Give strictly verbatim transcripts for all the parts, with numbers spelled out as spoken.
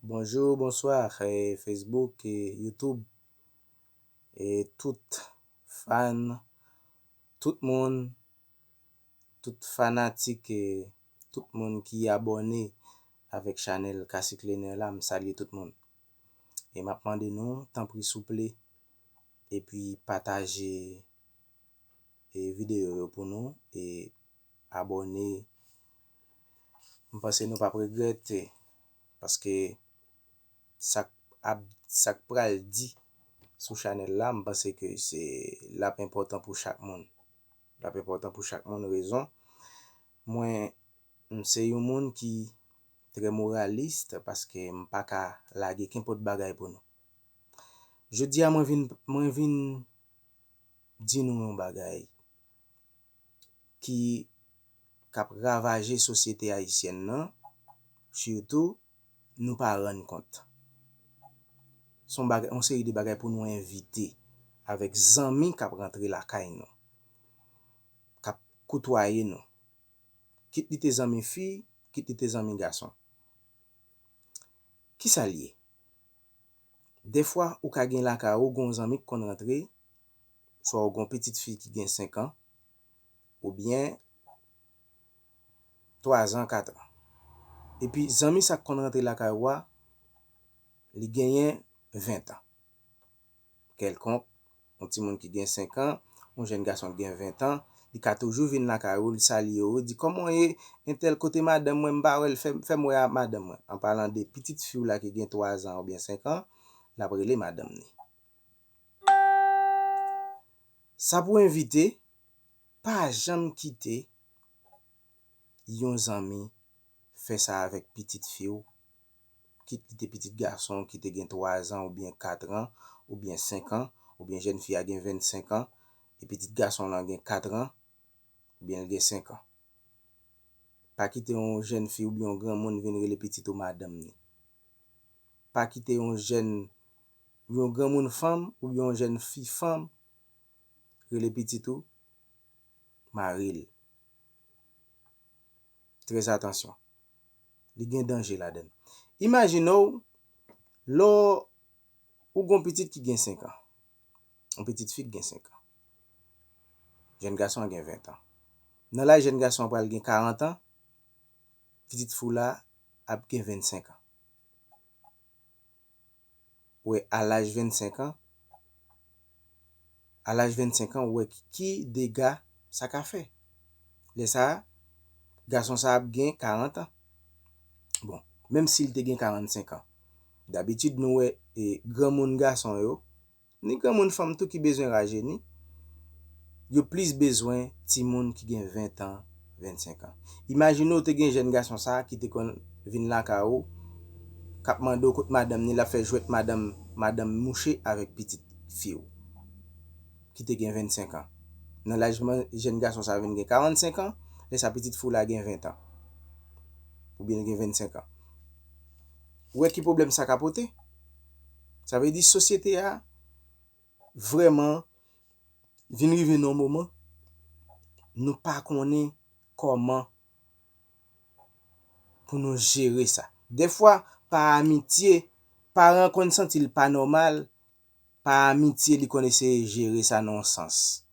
Bonjou, bonswa, eh, Facebook, eh, YouTube, eh, tout fan, tout moun, tout fanatik, eh, tout moun ki abòne avèk chanèl Kasik Lener la, m salye tout moun. E m ap mande nou, tanpri souple, epi pataje, eh, videyo yo pou nou, e abòne. M panse nou p ap regrèt, eh, paske sa k ap, sa k pral di sou chanèl la, m panse ke se, l ap enpòtan pou chak moun. L ap enpòtan pou chak moun, rezon. Mwen, m se yon moun ki trè moralis paske m pa ka lage kenpòt bagay pou nou. Jodi a, mwen vin, mwen vin di nou yon bagay ki, k ap ravaje sosyete ayisyèn nan, sitou nou pa rann kont. Se yon bagay, yon seri de bagay pou nou evite avèk zanmi k ap rantre lakay nou, k ap koutwaye nou. Kit li te zanmi fi, kit li te zanmi gason. Kisa l ye? Dèfwa, ou ka gen lakay ou, gen yon zanmi k konn rantre, swa ou gen yon pitit fi ki gen senk an, oubyen twa zan, kat an. Epi, zanmi sa k konn rantre lakay ou a, li genyen ven an. Kèlkonk, yon timoun ki gen senk an, yon jèn gason ki gen ven an, li ka toujou vin lakay ou, li salye ou, di, "Kòman w ye, entèl, kote madanm mwen, m pa wè l, fè, fè m wè a madanm mwen." An palan de pitit fi w la ki gen twa zan oubyen senk an, l ap rele madanm ni. Sa pou evite, pa janm kite yon zanmi fè sa avèk pitit fi w, kit li te pitit gason ki te gen twa zan oubyen kat an, oubyen senk an, oubyen jèn fi a gen vennsenk an, e pitit gason lan gen kat an, oubyen l gen senk an. Pa kite yon jèn fi oubyen yon granmoun vin rele pitit ou madanm ni. Pa kite yon jèn, yon granmoun fanm oubyen yon jèn fi fanm rele pitit ou mari l. Trè atansyon. Li gen danje ladan l. Imajine w, lè w gon pitit ki gen senk an. Yon pitit fi ki gen senk an. Jèn gason an gen ven an. Nan laj jèn gason an pral gen karant an, pitit fi w la ap gen vennsenk an. Ou wè, a laj vennsenk an, a laj vennsenk an, ou wè ki, ki dega sa ka fè. Lè sa a, gason sa a ap gen karant an. Bon, menm si l te gen karannsenk an. Dabitid, nou wè, e, granmoun gason yo, ni granmoun fanm tou ki bezwen rajeuni, yo plis bezwen timoun ki gen ven an, vennsenk an. Imajine w te gen jèn gason sa a ki te konn vin lakay ou, k ap mande w kot madanm ni, l ap fè jwèt madanm, madanm mouche avèk pitit fi w ki te gen vennsenk an. Nan laj man-, jèn gason sa a vin gen karannsenk an, lè sa pitit fi w la gen ven an. Oubyen l gen vennsenk an. Ou wè ki pwoblèm sa ka pote? Sa vle di sosyete a vrèman vin rive nan yon moman nou pa konnen kòman pou nou jere sa. Dèfwa, pa amitye, paran konn santi l pa nòmal, pa amitye li konn eseye jere sa nan yon sans.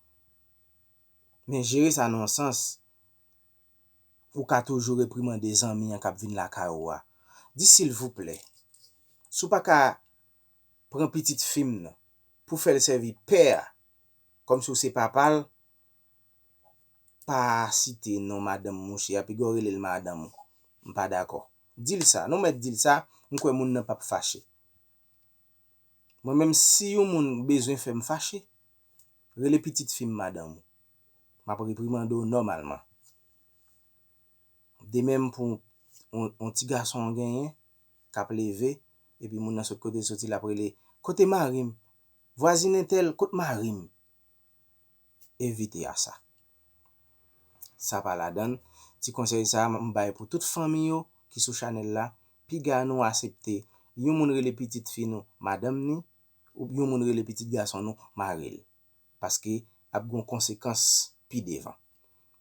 Men jere sa nan yon sans, ou ka toujou reprimande zanmi an k ap vin lakay ou a. Di, "Silvouplè, si w pa ka pran pitit fi m nan pou fè l sèvi pè a, kòmsi w se papa l, pa site non madanm mouche a, piga w rele l madanm ou. M pa dakò." Di l sa, non, mèt di l sa, m kwè moun nan p ap fache. Mwen menm, si yon moun bezwen fè m fache, rele pitit fi m madanm ou. M ap reprimande w nòmalman. De menm pou yon, yon ti gason w genyen k ap leve, epi moun nan sot kote l soti, l ap rele, "Kote mari m? Vwazin entèl, kot mari m?" Evite a sa. Sa pa ladan l. Ti konsèy sa a, m bay pou tout fanmi yo ki sou chanèl la. Piga nou aksepte yon moun rele pitit fi nou madanm ni, ou yon moun rele pitit gason nou mari l. Paske ap gen yon konsekans pi devan.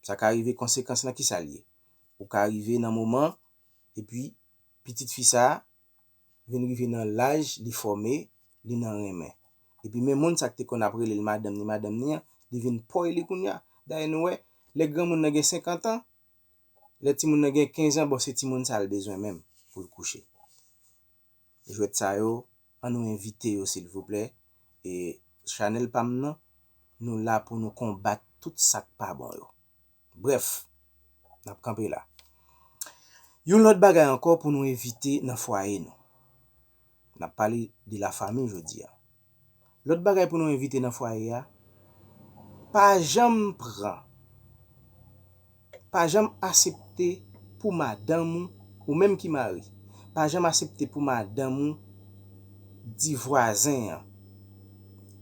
Sa ka rive, konsekans lan kisa l ye? Ou ka rive nan moman, epi pitit fi sa a, vin rive nan laj, li fòme, li nan renmen. Epi menm moun sa k te konn ap rele l madanm ni madanm ni an, li vin pòy li kounye a. Dayè nou wè, lè granmoun nan gen senkant an, lè timoun nan gen kenz an, bon, se timoun sa l bezwen menm pou l kouche. Jwèt sa yo, an nou envite yo silvouplè. E chanèl pa m nan, nou la pou nou konbat tout sa k pa bon yo. Brèf, n ap kanpe la. Yon lòt bagay ankò pou nou evite nan fwaye nou. N ap pale de lafanmi jodi a. Lòt bagay pou nou evite nan fwaye a, pa janm pran, pa janm asepte pou madanm ou, ou menm ki mari, pa janm asepte pou madanm ou di vwazen an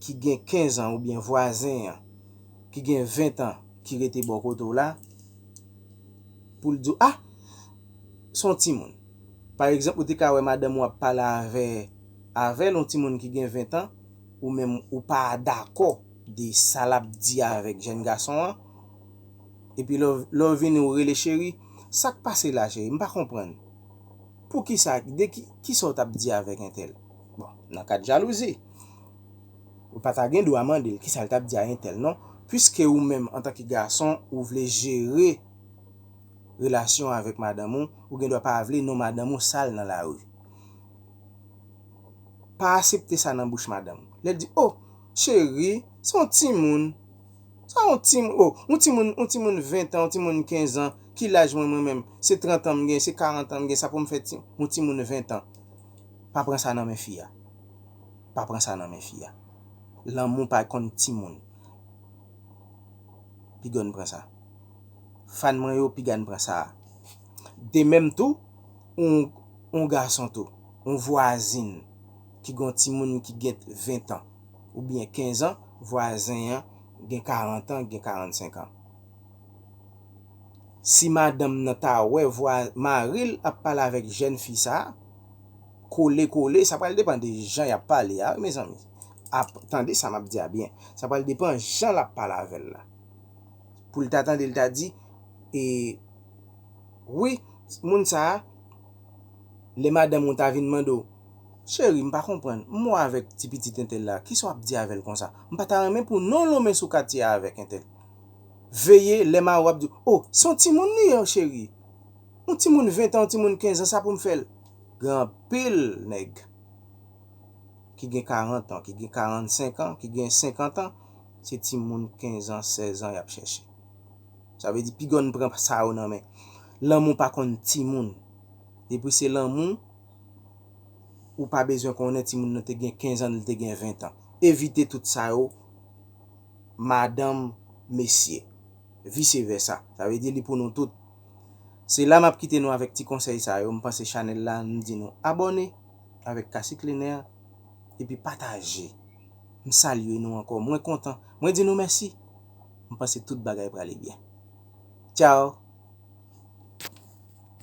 ki gen kenz an oubyen vwazen an ki gen ven an ki rete bò kote w la, pou l di w, ah, se yon timoun. Pa egzanp, ou te ka wè madanm ou ap pale avè, avè l, yon timoun ki gen ven an, ou menm ou pa dakò de sa l ap di avèk jèn gason an, epi lè w, lè w vini, ou rele cheri, sa k pase la, cheri? M pa konprann. Poukisa, de ki, kisa w t ap di avèk entèl? Bon, nan kad jalouzi. Ou pa ta gen dwa mande l kisa l t ap di a entèl, non. Piske ou menm, antanke gason, ou vle jere relasyon avèk madanm ou, ou gen dwa pa vle non madanm ou sal nan lari. Pa asepte sa nan bouch madanm ou. Lè l di, oh, cheri, se yon timoun. Sa yon timoun, oh, yon timoun, yon timoun ven an, yon timoun kenz an, ki laj mwen, mwen menm? Se trant an m gen, se karant an m gen, sa pou m fè ti, yon timoun ven an? Pa pran sa nan men fi a. Pa pran sa nan men fi a. Lanmou pa konn timoun. Piga n pran sa. Fan mwen yo, piga n pran sa. De menm tou, yon, yon gason tou, yon vwazin ki gen yon timoun ki gen ven an oubyen kenz an, vwazen an gen karant an, gen karannsenk an. Si madanm nan ta wè vwa, mari l ap pale avèk jèn fi sa a, kole kole, sa pral depann de jan y ap pale a, wi, mezanmi. Ap, tande sa m ap di a byen. Sa pral depann jan l ap pale avè l la. Pou l ta tande l ta di, e, wi, moun sa a, lè madanm ou ta vin mande w, cheri, m pa konprann, m wè w avèk ti pitit entèl la, kisa w ap di avè l konsa? M pa ta renmen pou non lonmen sou katye a avèk entèl. Veye, lè mari w ap di w, oh, se yon timoun li ye, cheri. Yon timoun ven an, yon timoun kenz an, sa pou m fè l? Gen anpil nèg ki gen karant an, ki gen karannsenk an, ki gen senkant an, se timoun kenz an, sèz an y ap chèche. Sa vle di, piga n pran sa yo nan men. Lanmou pa konn timoun. Depi se lanmou, ou pa bezwen konnen timoun nan te gen kenz an, li te gen ven an. Evite tout sa yo, madanm, mesye. Vise vèsa. Sa vle di li pou nou tout. Se la m ap kite nou avèk ti konsèy sa yo. M panse chanèl la, m di nou abòne avèk Kasik Lenè epi pataje. M salye nou ankò. Mwen kontan. Mwen di nou mèsi. M panse tout bagay prale byen. Tchao.